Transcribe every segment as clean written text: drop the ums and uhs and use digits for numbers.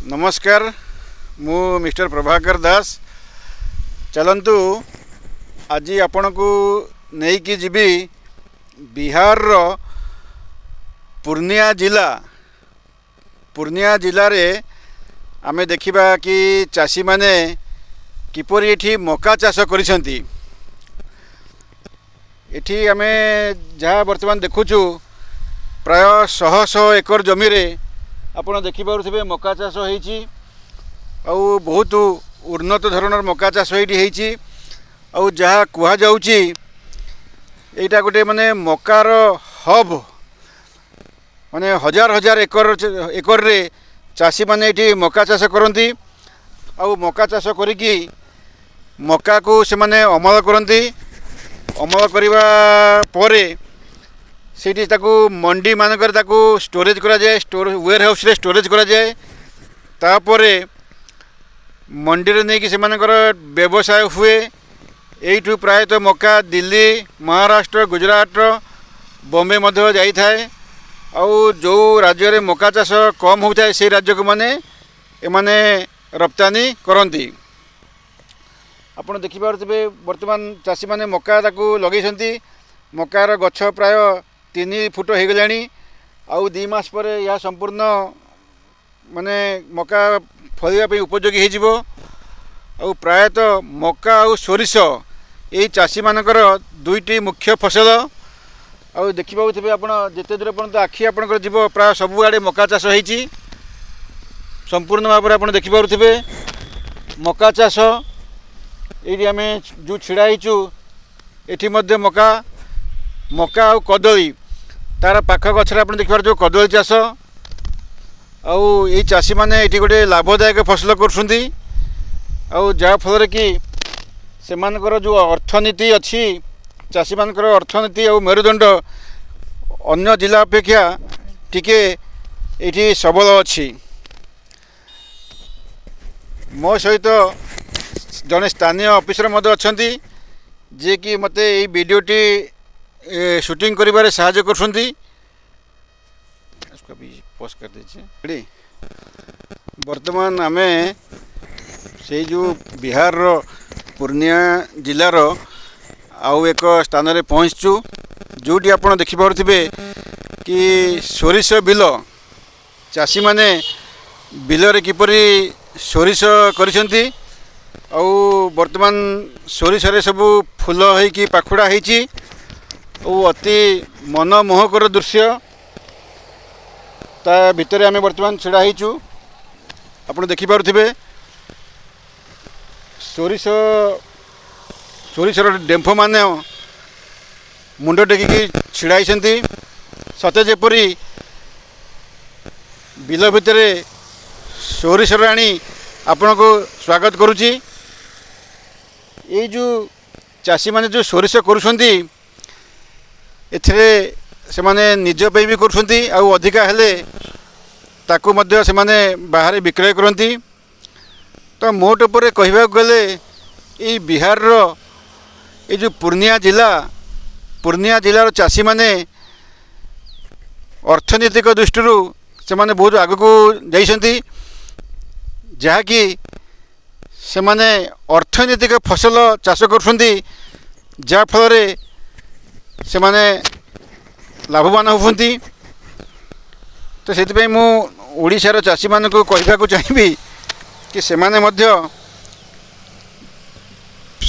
ନମସ୍କାର, ମୁଁ ମିଷ୍ଟର ପ୍ରଭାକର ଦାସ। ଚାଲନ୍ତୁ, ଆଜି ଆପଣଙ୍କୁ ନେଇକି ଯିବି ବିହାରର ପୂର୍ଣ୍ଣିଆ ଜିଲ୍ଲା। ପୂର୍ଣ୍ଣିଆ ଜିଲ୍ଲାରେ ଆମେ ଦେଖିବା କି ଚାଷୀମାନେ କିପରି ଏଠି ମକା ଚାଷ କରିଛନ୍ତି। ଏଠି ଆମେ ଯାହା ବର୍ତ୍ତମାନ ଦେଖୁଛୁ, ପ୍ରାୟ ଶହ ଶହ ଏକର ଜମିରେ ଆପଣ ଦେଖିପାରୁଥିବେ ମକା ଚାଷ ହେଇଛି ଆଉ ବହୁତ ଉନ୍ନତ ଧରଣର ମକା ଚାଷ ଏଇଠି ହେଇଛି। ଆଉ ଯାହା କୁହାଯାଉଛି, ଏଇଟା ଗୋଟେ ମାନେ ମକାର ହବ୍, ମାନେ ହଜାର ହଜାର ଏକର ଏକରରେ ଚାଷୀମାନେ ଏଇଠି ମକା ଚାଷ କରନ୍ତି। ଆଉ ମକା ଚାଷ କରିକି ମକାକୁ ସେମାନେ ଅମଳ କରନ୍ତି। ଅମଳ କରିବା ପରେ ସେଇଠି ତାକୁ ମଣ୍ଡି ମାନଙ୍କରେ ତାକୁ ଷ୍ଟୋରେଜ୍ କରାଯାଏ, ୱେର୍ ହାଉସ୍ରେ ଷ୍ଟୋରେଜ୍ କରାଯାଏ। ତାପରେ ମଣ୍ଡିରେ ନେଇକି ସେମାନଙ୍କର ବ୍ୟବସାୟ ହୁଏ। ଏଇଠୁ ପ୍ରାୟତଃ ମକା ଦିଲ୍ଲୀ, ମହାରାଷ୍ଟ୍ର, ଗୁଜୁରାଟ, ବମ୍ବେ ମଧ୍ୟ ଯାଇଥାଏ। ଆଉ ଯେଉଁ ରାଜ୍ୟରେ ମକା ଚାଷ କମ୍ ହେଉଥାଏ, ସେଇ ରାଜ୍ୟକୁ ମାନେ ଏମାନେ ରପ୍ତାନି କରନ୍ତି। ଆପଣ ଦେଖିପାରୁଥିବେ, ବର୍ତ୍ତମାନ ଚାଷୀମାନେ ମକା ତାକୁ ଲଗେଇଛନ୍ତି। ମକାର ଗଛ ପ୍ରାୟ 3 ଫୁଟ ହେଇଗଲାଣି। ଆଉ 2 ମାସ ପରେ ଏହା ସମ୍ପୂର୍ଣ୍ଣ ମାନେ ମକା ଫଳିବା ପାଇଁ ଉପଯୋଗୀ ହେଇଯିବ। ଆଉ ପ୍ରାୟତଃ ମକା ଆଉ ସୋରିଷ ଏଇ ଚାଷୀମାନଙ୍କର ଦୁଇଟି ମୁଖ୍ୟ ଫସଲ। ଆଉ ଦେଖିବାକୁ ଥିବେ ଆପଣ, ଯେତେ ଦୂର ପର୍ଯ୍ୟନ୍ତ ଆଖି ଆପଣଙ୍କର ଯିବ, ପ୍ରାୟ ସବୁଆଡ଼େ ମକା ଚାଷ ହେଇଛି। ସମ୍ପୂର୍ଣ୍ଣ ଭାବରେ ଆପଣ ଦେଖିପାରୁଥିବେ ମକା ଚାଷ। ଏଇଠି ଆମେ ଯେଉଁ ଛିଡ଼ା ହେଇଛୁ, ଏଠି ମଧ୍ୟ ମକା, ମକା ଆଉ କଦଳୀ। ତାର ପାଖ ଗଛରେ ଆପଣ ଦେଖିପାରୁଥିବେ କଦଳୀ ଚାଷ। ଆଉ ଏଇ ଚାଷୀମାନେ ଏଇଠି ଗୋଟେ ଲାଭଦାୟକ ଫସଲ କରୁଛନ୍ତି। ଆଉ ଯାହାଫଳରେ କି ସେମାନଙ୍କର ଯେଉଁ ଅର୍ଥନୀତି ଅଛି, ଚାଷୀମାନଙ୍କର ଅର୍ଥନୀତି ଆଉ ମେରୁଦଣ୍ଡ ଅନ୍ୟ ଜିଲ୍ଲା ଅପେକ୍ଷା ଟିକେ ଏଇଠି ସବଳ ଅଛି। ମୋ ସହିତ ଜଣେ ସ୍ଥାନୀୟ ଅଫିସର ମଧ୍ୟ ଅଛନ୍ତି, ଯିଏକି ମୋତେ ଏଇ ଭିଡ଼ିଓଟି ସୁଟିଂ କରିବାରେ ସାହାଯ୍ୟ କରୁଛନ୍ତି। ପଜ୍ କରିଦେଇଛି। ବର୍ତ୍ତମାନ ଆମେ ସେଇ ଯେଉଁ ବିହାରର ପୂର୍ଣ୍ଣିଆ ଜିଲ୍ଲାର ଆଉ ଏକ ସ୍ଥାନରେ ପହଞ୍ଚିଛୁ, ଯେଉଁଠି ଆପଣ ଦେଖିପାରୁଥିବେ କି ସୋରିଷ ବିଲ, ଚାଷୀମାନେ ବିଲରେ କିପରି ସୋରିଷ କରିଛନ୍ତି। ଆଉ ବର୍ତ୍ତମାନ ସୋରିଷରେ ସବୁ ଫୁଲ ହେଇକି ପାଖୁଡ଼ା ହେଇଛି। ଆଉ ଅତି ମନମୋହକର ଦୃଶ୍ୟ, ତା ଭିତରେ ଆମେ ବର୍ତ୍ତମାନ ଛିଡ଼ା ହେଇଛୁ। ଆପଣ ଦେଖିପାରୁଥିବେ ସୋରିଷର ଡେମ୍ଫମାନେ ମୁଣ୍ଡ ଟେକିକି ଛିଡ଼ା ହେଇଛନ୍ତି, ସତେ ଯେପରି ବିଲ ଭିତରେ ସୋରିଷ ରାଣୀ ଆପଣଙ୍କୁ ସ୍ୱାଗତ କରୁଛି। ଏଇ ଯେଉଁ ଚାଷୀମାନେ ଯେଉଁ ସୋରିଷ କରୁଛନ୍ତି, ଏଥିରେ ସେମାନେ ନିଜ ପାଇଁ ବି କରୁଛନ୍ତି ଆଉ ଅଧିକା ହେଲେ ତାକୁ ମଧ୍ୟ ସେମାନେ ବାହାରେ ବିକ୍ରୟ କରନ୍ତି। ତ ମୋଟ ଉପରେ କହିବାକୁ ଗଲେ, ଏଇ ବିହାରର ଏଇ ଯେଉଁ ପୂର୍ଣ୍ଣିଆ ଜିଲ୍ଲା, ପୂର୍ଣ୍ଣିଆ ଜିଲ୍ଲାର ଚାଷୀମାନେ ଅର୍ଥନୈତିକ ଦୃଷ୍ଟିରୁ ସେମାନେ ବହୁତ ଆଗକୁ ଯାଇଛନ୍ତି, ଯାହାକି ସେମାନେ ଅର୍ଥନୈତିକ ଫସଲ ଚାଷ କରୁଛନ୍ତି, ଯାହାଫଳରେ ସେମାନେ ଲାଭବାନ ହେଉଛନ୍ତି। ତ ସେଥିପାଇଁ ମୁଁ ଓଡ଼ିଶାର ଚାଷୀମାନଙ୍କୁ କହିବାକୁ ଚାହିଁବି କି ସେମାନେ ମଧ୍ୟ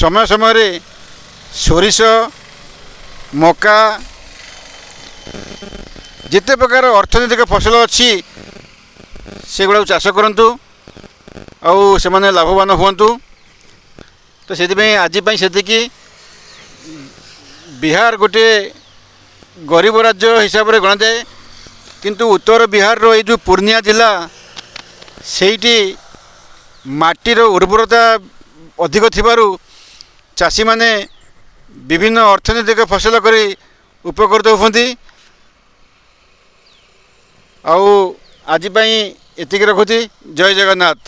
ସମୟ ସମୟରେ ସୋରିଷ, ମକା, ଯେତେ ପ୍ରକାର ଅର୍ଥନୈତିକ ଫସଲ ଅଛି, ସେଗୁଡ଼ାକୁ ଚାଷ କରନ୍ତୁ ଆଉ ସେମାନେ ଲାଭବାନ ହୁଅନ୍ତୁ। ତ ସେଥିପାଇଁ ଆଜି ପାଇଁ ସେତିକି। ବିହାର ଗୋଟିଏ ଗରିବ ରାଜ୍ୟ ହିସାବରେ ଗଣାଯାଏ, କିନ୍ତୁ ଉତ୍ତର ବିହାରର ଏଇ ଯେଉଁ ପୂର୍ଣ୍ଣିଆ ଜିଲ୍ଲା, ସେଇଠି ମାଟିର ଉର୍ବରତା ଅଧିକ ଥିବାରୁ ଚାଷୀମାନେ ବିଭିନ୍ନ ଅର୍ଥନୈତିକ ଫସଲ କରି ଉପକୃତ ହୁଅନ୍ତି। ଆଉ ଆଜି ପାଇଁ ଏତିକି ରଖୁଛି। ଜୟ ଜଗନ୍ନାଥ।